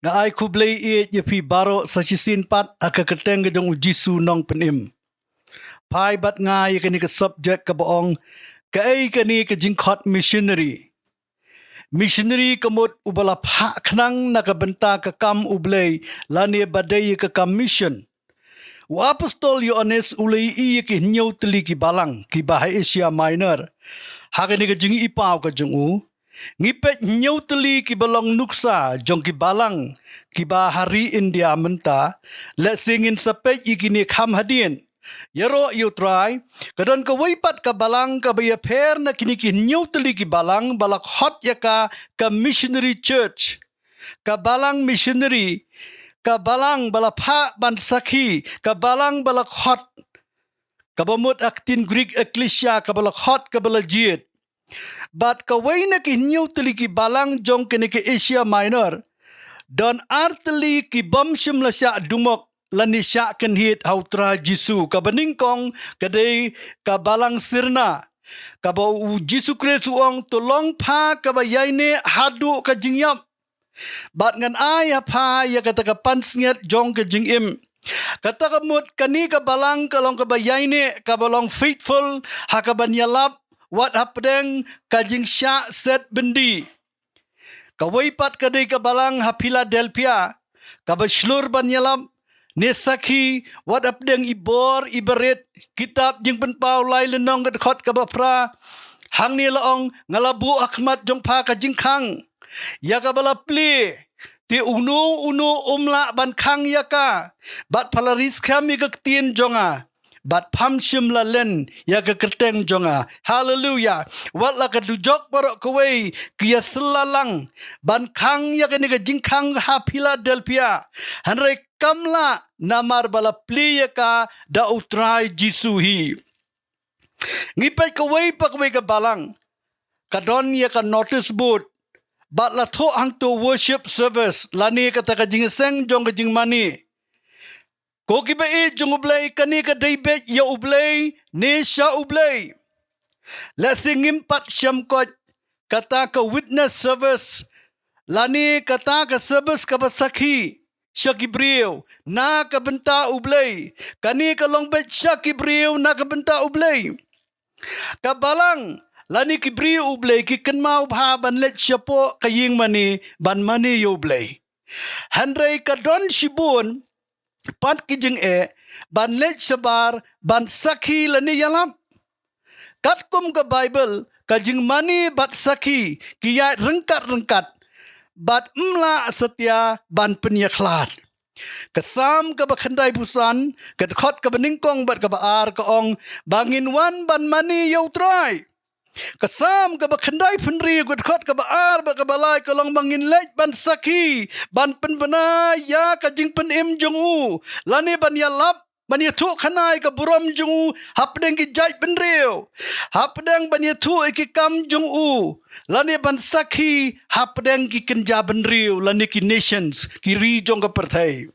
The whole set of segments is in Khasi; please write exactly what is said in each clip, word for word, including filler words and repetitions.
Nga ai khublei ïa phi baroh sa shisien pat ha ka kyrteng ka jong U Jisu Nongpynim. Phai bad nga ïa kane ka subject kaba ong, kaei kane ka jingkhot missionary. Missionary ka mut uba la phah khnang na ka bynta ka kam U Blei lane ba dei ïa ka kam mission. U Apostol Ïoannis u la ïohi ïa ki hynñiew tylli ki balang kiba ha Asia Minor. Ha kane ka jingïohipaw ka jong u, ngi peit hynñiew tylli kiba long nuksa jong ki balang kiba ha ri India mynta. Lehse ngin sa peit ïa kine kham hadien. Ïaroh ïa U Trai, ka don kawei pat ka balang kaba ïapher na kine ki hynñiew tylli ki balang ba la khot ïa ka ka missionary church. Ka balang missionary, ka balang ba la phah ban sakhi, ka balang ba la khot, kaba mut ha ka ktien Greek ekklesia, kaba la khot, kaba la jied. Bad kawei na ki hynñiew tylli ki balang jong kane ka Asia Minor, don ar tylli ki bym shym la shah dumok lane shah kynhied ha U Trai Jisu. Kaba nyngkong ka dei ka balang Smyrna, kaba U Jisu Khrist u ong, to long pha kaba ïaineh haduh ka jingïap. Bad ngan ai ha pha ïa kata ka pansngiat jong ka jingim. Kata ka mut kane ka balang ka long kaba ïaineh, kaba long faithful ha kaban ïalap wat hapdeng ka jingshah set byndi. Kawei pat ka dei ka balang ha Philadelphia, kaba shlur ban ïalap ne sakhi wat hapdeng i bor iba rit. Kitab Jingpynpaw lai lynnong ka dkhot kaba phra, hangne la ong, nga la buh ha khmat jong pha ka jingkhang ïa kaba la plie, te uno uno um lah ban khang ïa ka. Bad pha la ri skhem ïa ka ktien jong nga, bad pham shym la len ïa ka kyrteng jong nga. Haleluia. Wat la ka dujok baroh kawei ki ïasylla lang ban khang ïa kane ka jingkhang ha Philadelphia, hynrei kam lah namar ba la plie ïa ka da U Trai Jisu hi. Ngi peit kawei pa kawei ka balang ka don ïa ka notice board, bad la thoh hangto worship service lane kata ka jingïaseng jong ka jingmane. Ko kiba ïeit jong U Blei, kane ka dei beit ïa U Blei ne sha U Blei? Lehse ngim pat shem koit kata ka witness service lane kata ka service kaba sakhi sha ki briew na ka bynta U Blei. Kane ka long beit sha ki briew na ka bynta U Blei. Ka balang lane ki briew U Blei ki kynmaw bha ban leit shapoh ka ïing mane ban mane ïa U Blei. Hynrei ka don shibun pat ki jingeh ban leit shabar ban sakhi lane ïalap. Katkum ka Baibl, ka jingmane bad sakhi ki ïaid ryngkat ryngkat, bad ym lah satia ban pynïakhlad. Ka Salm kaba khyndaiphew san, ka dkhot kaba nyngkong bad kaba ar ka ong ba ngin wan ban mane ïa U Trai. Ka Salm kaba khyndaiphew hynriew, ka dkhot kaba ar bad kaba lai ka long ba ngin leit ban sakhi, ban pynbna ïa ka jingpynim jong U, lane ban ïalap, ban ïathuhkhana ïa ka burom jong U hapdeng ki jaitbynriew, hapdeng ban ïathuh ïa ki kam jong U, lane ban sakhi hapdeng ki kynja bynriew lane ki nations, ki ri jong ka pyrthei.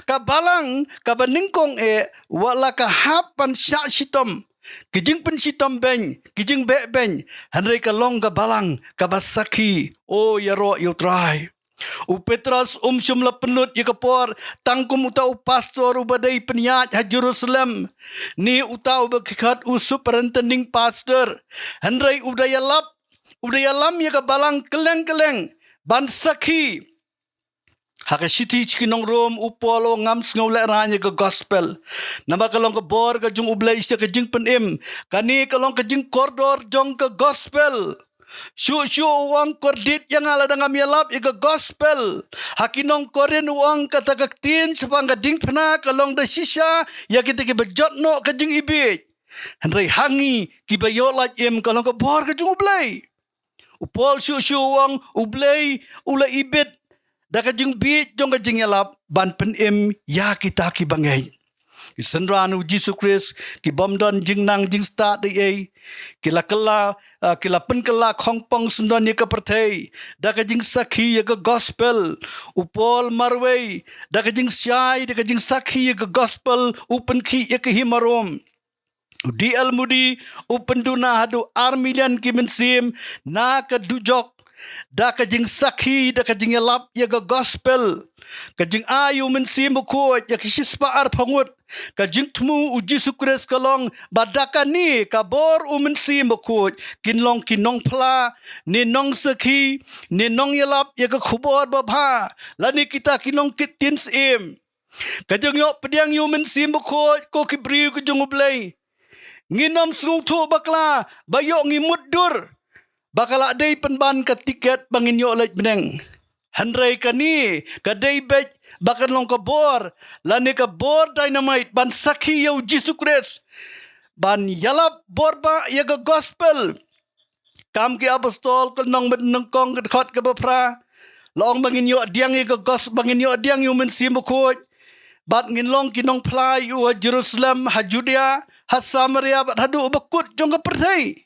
Ka balang kaba nyngkong eh, wat la ka hap ban shah shitom ki jingpynshitom beiñ, ki jingbeh beiñ, hynrei ka long ka balang kaba sakhi. O ïaroh ïa U Trai. U Petros um shym la pynlut ïa ka por tang kum uta u pastor uba dei pynïaid ha Jerusalem, ne uta uba ki khot u superintending pastor. Hynrei u da ïalap, u da ïalam ïa ka balang kylleng kylleng ban sakhi. Ha ka shithi sha ki nong Rom, u Paul u ong, ngam sngew lehraiñ ïa ka gospel, namar ka long ka bor ka jong U Blei sha ka jingpynim. Kane ka long ka jingkordor jong ka gospel. Shuh shuh u ong, kordit ïa nga lada ngam ïalap ïa ka gospel. Ha ki nong Korinth u ong, kata ka ktien shaphang ka diengphna ka long da shisha ïa kita kiba jot noh ka jingibieit, hynrei ha ngi kiba ïoh lait im ka long ka bor ka jong U Blei. U Paul shuh shuh u ong, U Blei u la ibit da ka jingbieit jong ka jingïalap ban pynim ïa kita kiba ngeit. Ki synran U Jisu Khrist ki bym don jingnang jingstad ei ei, ki la kylla, ah, ki la pynkylla khongpong syndon ïa ka pyrthei da ka jingsakhi ïa ka gospel. U Paul marwei, da ka jingshai, da ka jingsakhi ïa ka gospel, u pynkhih ïa ka hima Rom. U D L Moody u pynduna haduh ar million ki mynsiem na ka dujok da ka jingsakhi, da ka jingïalap ïa ka gospel, ka jingai ïa u Mynsiem Bakhuid ïa ki shispah arphew ngut. Ka jingthmu u Jisu Khrist ka long ba da kane ka bor u Mynsiem Bakhuid kin long ki nongphla, ne nongsakhi, ne nongïalap ïa ka khubor babha, lane kita ki nongkit ktien syiem. Ka jingïoh pdiang ïa u Mynsiem Bakhuid, ko ki briew ki jong U Blei, ngin ym sngewthuh bakla ba ïoh ngi mutdur ba ka la dei pynban ka tiket ba ngin ïoh leit bneng. Hynrei kane ka dei beit ba kan long ka bor, lane ka bor dynamite ban sakhi ïa u Jisu Khrist, ban ïalap bor ba ïa ka gospel. Kam ki Apostol, ka lynnong banyngkong, ka dkhot kaba phra, la ong ba ngin ïoh pdiang ïa ka gos-, ba ngin ïoh pdiang ïa u Mynsiem Bakhuid, bad ngin long ki nongphla ïa u ha Jerusalem, ha Judea, ha Samaria, bad haduh ba kut jong ka pyrthei.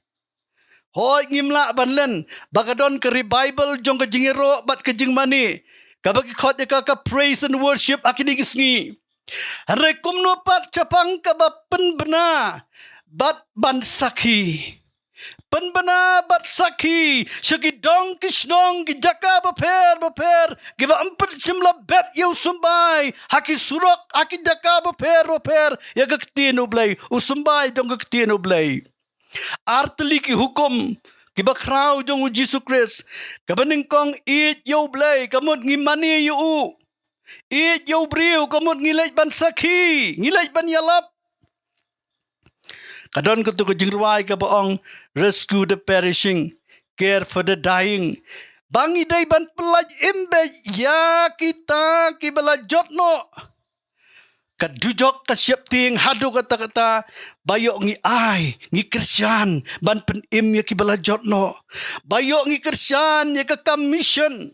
Hooid, ngim lah ban len ba ka don ka revival jong ka jingïaroh bad ka jingmane, kaba ki khot ïa ka ka praise and worship ha kine ki sngi. Hynrei kumno pat shaphang kaba pynbna bad ban sakhi? Pynbna bad sakhi sha ki dong ki shnong, ki jaka bapher bapher, kiba ym pat shym la bet ïa u symbai, ha ki surok, ha ki jaka bapher bapher, ïa ka ktien U Blei, u symbai jong ka ktien U Blei. Artylli ki hukum kiba khraw jong u Jisu Khrist. Kaba nyngkong, ïeit ïa U Blei, ka mut ngi mane ïa u. Ïeit ïa u briew, ka mut ngi leit ban sakhi, ngi leit ban ïalap. Ka don kato ka jingrwai kaba ong, "Rescue the perishing, care for the dying." Ba ngi dei ban pyllait im beit ïa kita kiba la jot noh. Ka dujok ka sheptieng haduh katta katta, ba ïoh ngi ai, ngi kyrshan ban pynim ïa kiba la jot noh. Ba ïoh ngi kyrshan ïa ka kam mission,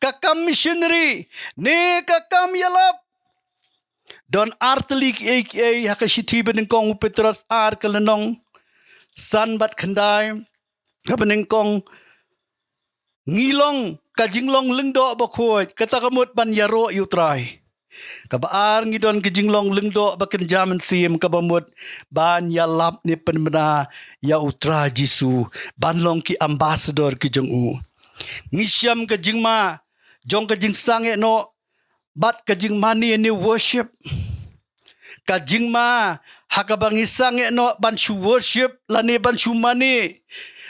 ka kam missionary, ne ka kam ïalap. Don artylli kiei kiei ha ka shithi banyngkong u Petros ar, ka lynnong san bad khyndai, kaba nyngkong, ngi long ka jinglong lyngdoh bakhuid, kata ka mut ban ïaroh ïa u Trai. Kaba ar, ngi don ka jinglong lyngdoh ba kynja mynsiem, kaba mut ban ïalap ne pynbna ïa u Trai Jisu, ban long ki ambassador ki jong u. Ngi shem ka jingma jong ka jingsangeh noh bad ka jingmane ne worship. Ka jingma ha kaba ngi sangeh noh ban shu worship lane ban shu mane,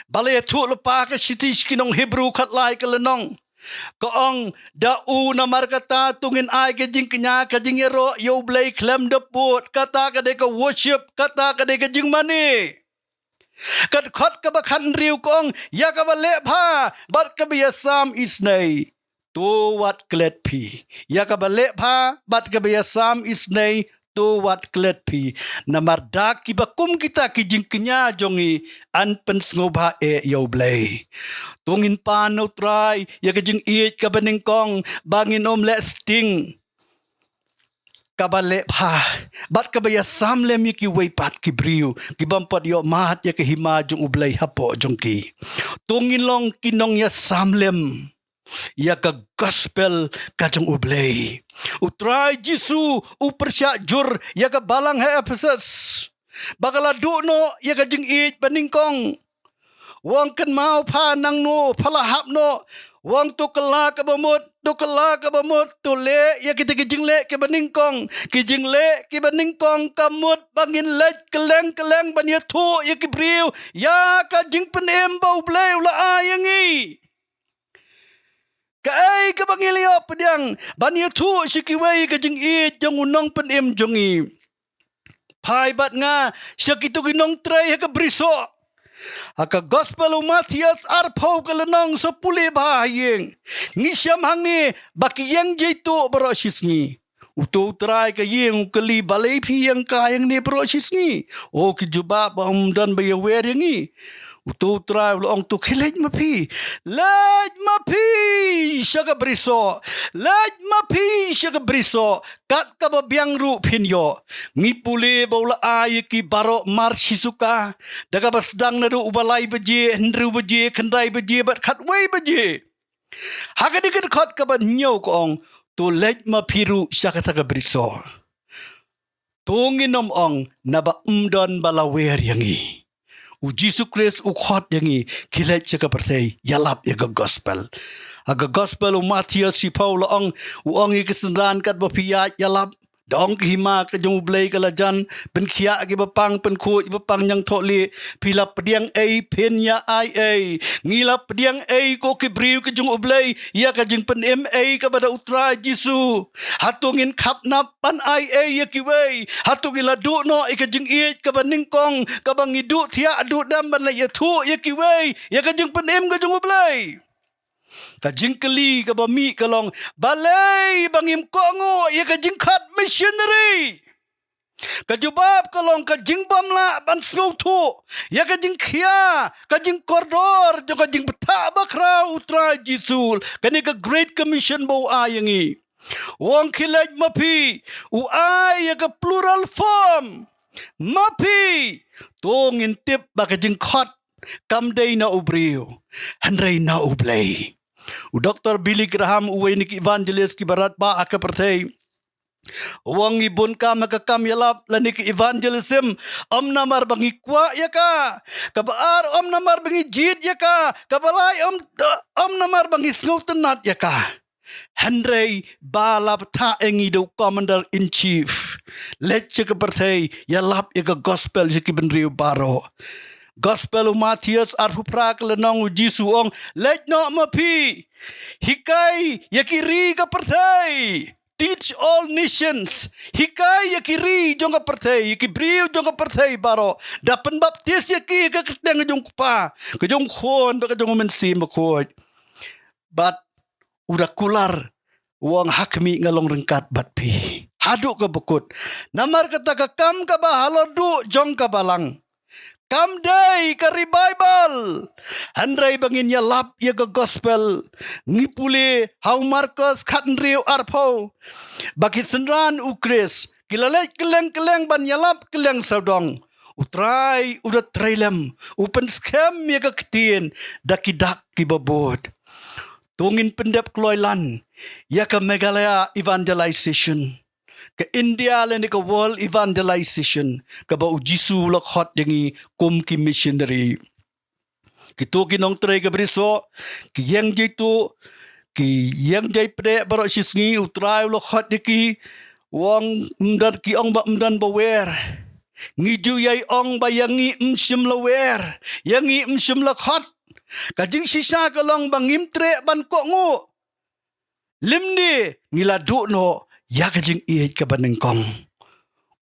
ba la ïathuh lypa ka shithi sha ki nong Hebru khatlai, ka lynnong, ka ong, "Da u, namar kata, to ngin ai ka jingkñia, ka jingïaroh ïa U Blei khlem da pud." Kata ka dei ka worship, kata ka dei ka jingmane. Ka dkhot kaba khathynriew ka ong, "Ïa kaba leh bha bad kaba ïasam isynei, to wat klet phi. Ïa kaba leh bha bad kaba ïasam isynei, to wat klet phi. Namar da kiba kum kita ki jingkñia jong ngi, yn pynsngewbha eh ïa U Blei." To ngin pan na u Trai ïa ka jingïeit kaba nyngkong, ba ngin ym leh sting kaba leh bha bad kaba ïasam lem ïa kiwei pat ki briew ki bym pat ïoh mad ïa ka hima jong U Blei hapoh jong ki. To ngin long ki nongïasam lem ïa ka gospel ka jong U Blei. U Trai Jisu u pyrshah jur ïa ka balang ha Ephesus ba ka la duh noh ïa ka jingïeit ba nyngkong. U ong, "Kynmaw pha nangno pha la hap noh." U ong, "To kylla kaba mut, to kylla kaba mut, to leh ïa kita ki jingleh kiba nyngkong." Ki jingleh kiba nyngkong ka mut ba ngin leit kylleng kylleng ban ïathuh ïa ki briew ïa ka jingpynim ba U Blei u la ai ïa ngi. Kaei kaba ngi la ïoh pdiang ban ïathuh sha kiwei ka jingïeit jong u nongpynim jong ngi? Phai bad nga sha kito ki nongtrei ha ka brisoh. Ha ka gospel u Mathaios arphew, ka lynnong, sa pule bha ha ïing. Ngi shem hangne ba ki ïeng jaituh baroh shi sngi. Uto u trai ka ïing u kylli, "Balei phi ïeng kai hangne baroh shi sngi?" O, ki jubab, "Ba ym don ba ïawer ïa ngi." Uto u trai u la ong, "To khie leit ma phi. Leit ma phi sha ka brisoh. Leit ma phi sha ka brisoh. Kat kaba biang ruh phin ïoh." Ngi pule ba u la ai ïa ki baroh mar shi suka, da kaba sdang naduh uba lai baje, hynriew baje, khyndai baje bad khatwei baje. Ha kane ka dkhot kaba hynñiew ka ong, "To leit ma phi ruh sha kata ka brisoh. To ngin ym ong naba ym don ba la wer ïa ngi." U Jisu Khrist u khot ïa ngi, khie leit sha ka pyrthei, ïalap ïa ka gospel. Ha ka gospel u Mathaios shiphew la ong, u ong ïa ki synran, katba phi ïaid ïalap, da ong ka hima ka jong U Blei ka la jan, pynkhiah ki ba pang, pynkhuid ba pang ñiangthohlieh, phi la pdiang ei, phin ïa ai ei. Ngi la pdiang ei ko ki briew ki jong U Blei, ïa ka jingpynim ei kaba da U Trai Jisu. Hato ngin khapnap ban ai ei ïa kiwei? Hato ngi la duh noh ïa ka jingïeit kaba nyngkong, kaba ngi duh thiah duh dem ban leit ïathuh ïa kiwei ïa ka jingpynim ka jong U Blei? Ka jingkylli kaba mih ka long, balei ba ngim kohnguh ïa ka jingkhot missionary? Ka jubab ka long ka jingbym lah ban sngewthuh ïa ka jingkhia, ka jingkordor jong ka jingbthah bakhraw U Trai Jisu. Kane ka Great Commission ba u ai ïa ngi. U ong khie leit ma phi, u ai ïa ka plural form. Ma phi, to ngin tip ba ka jingkhot kam dei na u briew, hynrei na U Blei. U Doktor Billy Graham, uwei na ki evangelist kiba radbah ha ka pyrthei, u ong ngi bun kam ha ka kam ïalap lane ka evangelism, ym namar ba ngi kwah ïa ka. Kaba ar, ym namar ba ngi jied ïa ka. Kaba lai, ym, ym namar ba ngi sngewtynnat ïa ka. Hynrei ba la bthah ïa ngi da u Commander in Chief. Leit sha ka pyrthei, ïalap ïa ka gospel sha ki bynriew baroh. Gospel u Mathaios arphew phra ka lynnong, u Jisu u ong, leit noh ma phi, hikai ïa ki ri ka pyrthei. Teach all nations. Hikai ïa ki ri jong ka pyrthei, ïa ki briew jong ka pyrthei baroh, da pynbaptis ïa ki ha ka kyrteng ka jong u Kpa, ka jong u Khun bad ka jong u Mynsiem Bakhuid. Bad u da kular, u ong, ha khmih, nga long ryngkat bad phi haduh kaba kut. Namar kata ka kam kaba halor duh jong ka balang kam dei ka revival, hynrei ba ngin ïalap ïa ka gospel. Ngi pule ha u Markos khathynriew arphew ba ki synran u Khrist ki la leit kylleng kylleng ban ïalap kylleng sawdong. U Trai u da trei lem, u pynskhem ïa ka ktien da ki dak kiba bud. To ngin pyndep kloi lan ïa ka Meghalaya evangelization, ka India lane ka world evangelization, kaba u Jisu u la khot ïa ngi kum ki missionary. Kito ki nongtrei ka brisoh, ki ïeng jaituh, ki ïeng jaipdeh baroh shi sngi, u Trai u la khot ïa ki, u ong, ym don, ki ong ba ym don ba wer. Ngi ju ïai ong ba ïa ngi ym shym la wer, ïa ngi ym shym la khot. Ka jingshisha ka long ba ngim treh ban kohnguh lymne ngi la duh noh ïa ka jingïeit kaba nyngkong.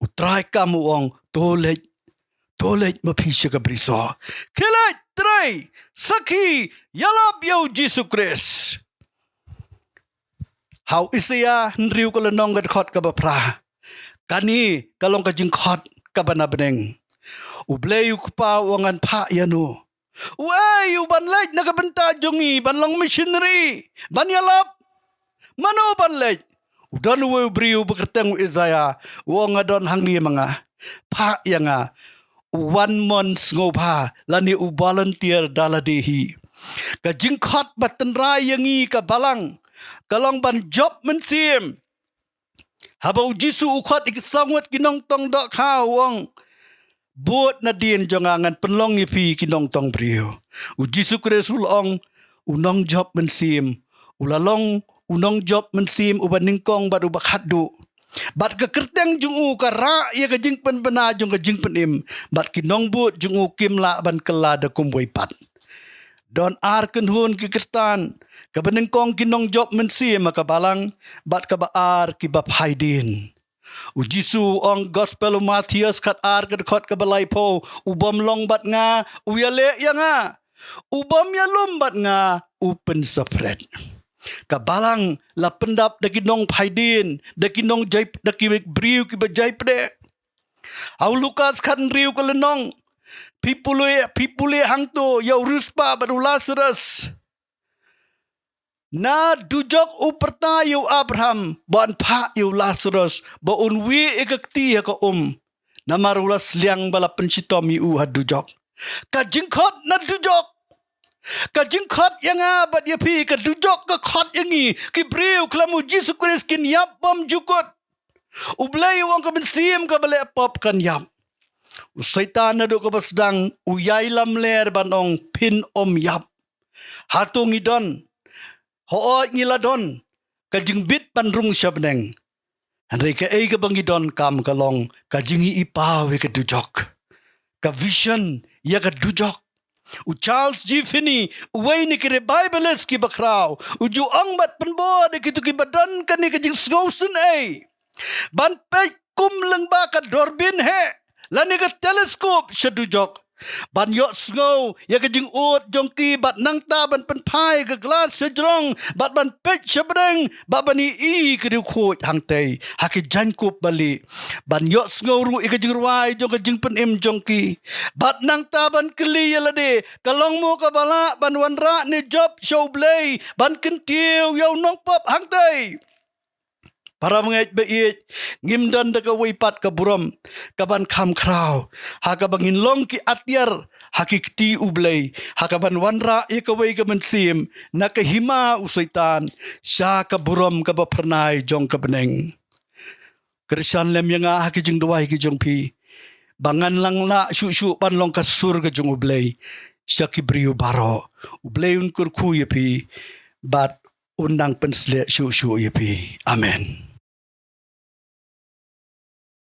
U Trai kam u ong, to leit, to leit ma phi sha ka brisoh. Khie leit, trei sakhi, ïalap ïa u Jisu Khrist. Ha u Isaïah hynriew ka lynnong, ka dkhot kaba phra, kane ka long ka jingkhot kaba na bneng. U Blei u Kpa u ong, ngan phah ïa no? Uei uban leit na ka bynta jong ngi ban long missionary, ban ïalap? Mano ban leit? U don uwei u briew ba kyrteng u Isaïah, u ong, nga don hangne ma nga, phah ïa nga. U wan mon sngewbha lane u volunteer da lade hi. Ka jingkhot ba tynrai ïa ngi ka balang ka long ban jop mynsiem. Haba u Jisu u khot ïa ki saw ngut ki nongtong dohkha, u ong, bud nadien jong nga, ngan pynlong ïa phi ki nongtong briew. U Jisu Khrist u la ong, u nongjop mynsiem u la long u nongjop mynsiem uba nyngkong bad uba khatduh. Bad ka kyrteng jong u ka rah ïa ka jingpynbna jong ka jingpynim, bad ki nongbud jong u kim lah ban kylla da kumwei pat. Don ar kynhun ki Khristan, kaba nyngkong ki nongjop mynsiem ha ka balang, bad kaba ar kiba phai dien. U Jisu u ong, Gospel u Mathaios khatar, ka dkhot kaba laiphew, u bym long bad nga, u ïaleh ïa nga. U bym ïalum bad nga, u pynsaphriang. Ka balang la pyndap da ki nongphai dien, da ki nongjai, da ki briew kiba jaipdeh. Ha u Lukas khathynriew ka lynnong, phi pule, phi pule hangto ïa u riewspah bad u Lasarus. Na dujok u pyrta ïa u Abraham ba un phah ïa u Lasarus ba un wieh ïa ka kti ha ka um, namar u la sliang ba la pynshitom ïa u ha dujok. Ka jingkhot na dujok, ka jingkhot ïa nga bad ïa phi, ka dujok ka khot ïa ngi. Ki briew khlem u Jisu Khrist kin ïap bymjukut. U Blei u ong, ka mynsiem kaba leh pop kan ïap. U Soitan naduh kaba sdang u ïai lamler ban ong phin ym ïap. Hato ngi don? Hooid ngi la don ka jingbit ban rung sha bneng. Hynrei kaei kaba ngi donkam ka long ka jingïohi paw ïa ka dujok, ka vision ïa ka dujok. U Charles G. Finney, uwei na ki revivalist kiba khraw, u ju ong bad pynbor ïa kito kiba don kane ka jingsngewsynei ban peit kum lyngba ka durbin heh lane ka telescope sha dujok, ban ïohsngew ïa ka jingud jong ki bad nangta ban pynphai ka glas sha jrong bad ban peit sha bneng bad ban ïohi ka riewkhuid hangtei ha ki jaiñkup ba lieh, ban ïohsngew ruh ïa ka jingrwai jong ka jingpynim jong ki bad nangta ban kylli ïa lade, ka long mo kaba lah ban wanrah ne jop sha U Blei ban kyntiew ïa u nongpop hangtei? Para bangeit ba ïeit, ngim don da kawei pat ka burom kaban kham khraw ha kaba ngin long ki atiar ha ki kti U Blei, ha kaban wanrah ïa kawei ka mynsiem na ka hima u Soitan sha ka burom kaba phyrnai jong ka bneng. Kyrshan lem ïa nga ha ki jingduwai ki jong phi ba ngan lah shuh shuh ban long ka sur ka jong U Blei sha ki briew baroh. U Blei un kyrkhu ïa phi bad un nang pynshlur shuh shuh ïa phi. Amen.